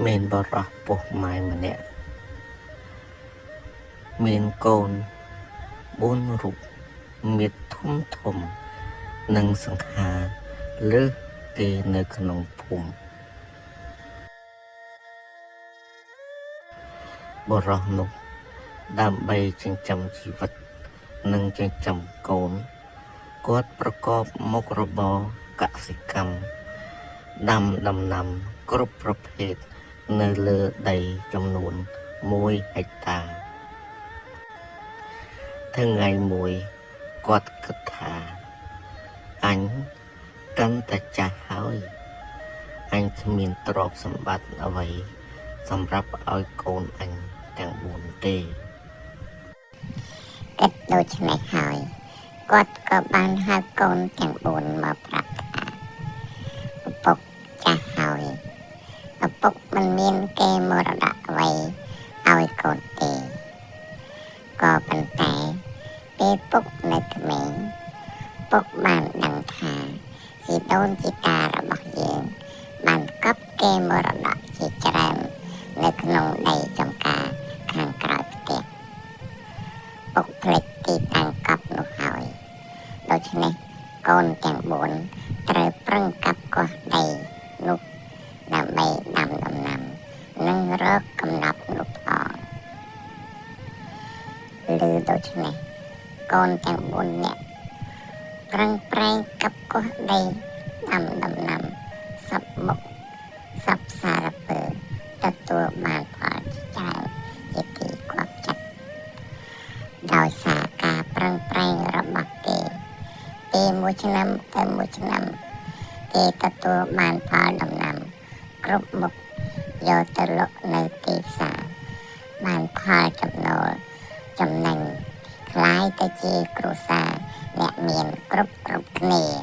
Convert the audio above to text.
មានបុរសពោះម៉ាយម្នាក់ មានកូន4រូបមាឌធំធំនិងសង្ហាលើសគេនៅក្នុងភូមិបុរសនោះដើម្បីចិញ្ចឹមជីវិតនិងចិញ្ចឹមកូនគាត់ប្រកបមុខរបរកសិកម្មដាំដំណាំគ្រប់ប្រភេទនៅលើដីចំនួន1ហិកតាថ្ងៃមួយគាត់គិតថាអញកាន់តែចាស់ហើយអញគ្មានទ្រព្យសម្បត្តិអ្វីសម្រាប់ឲ្យកូនអញទាំង4ទេ គិតដូច្នេះហើយគាត់ក៏បានហៅកូនទាំង4មកប្រាប់ថាឪពុកចាស់ហើយឪពុកមិនមានគេមរតកអ្វីឲ្យកូនទេក៏ប៉ុន្តែពេលពុកនៅក្មេងពុកបានដឹងថាជីដូនជីតារបស់យើងបានកប់គេមរតកជាច្រើននៅក្នុងដីចំការខាងក្រោយផ្ទះពុកភ្លេចទីតាំងកប់នោះហើយដូច្នេះកូនទាំង4ត្រូវប្រឹងកាប់គាស់ដីនោះដើម្បីដាំដំណាំនិងរកកំណប់នោះផងឬដូច្នេះកូនទាំង4នាក់ប្រឹងប្រែងកាប់គាស់ដីដាំដំណាំសពមុខសពសារពើទទួលបានផលជាច្រើនជាទីគាប់ចិត្តដោយសារការប្រឹងប្រែងរបស់គេពីមួយឆ្នាំទៅមួយឆ្នាំគេទទួលបានផលដំណាំគ្រប់មុខយកទៅលក់នៅទីផ្សារបានផលចំណូលចំណេញក្លាយទៅជាគ្រួសារអ្នកមានគ្រប់គ្នា។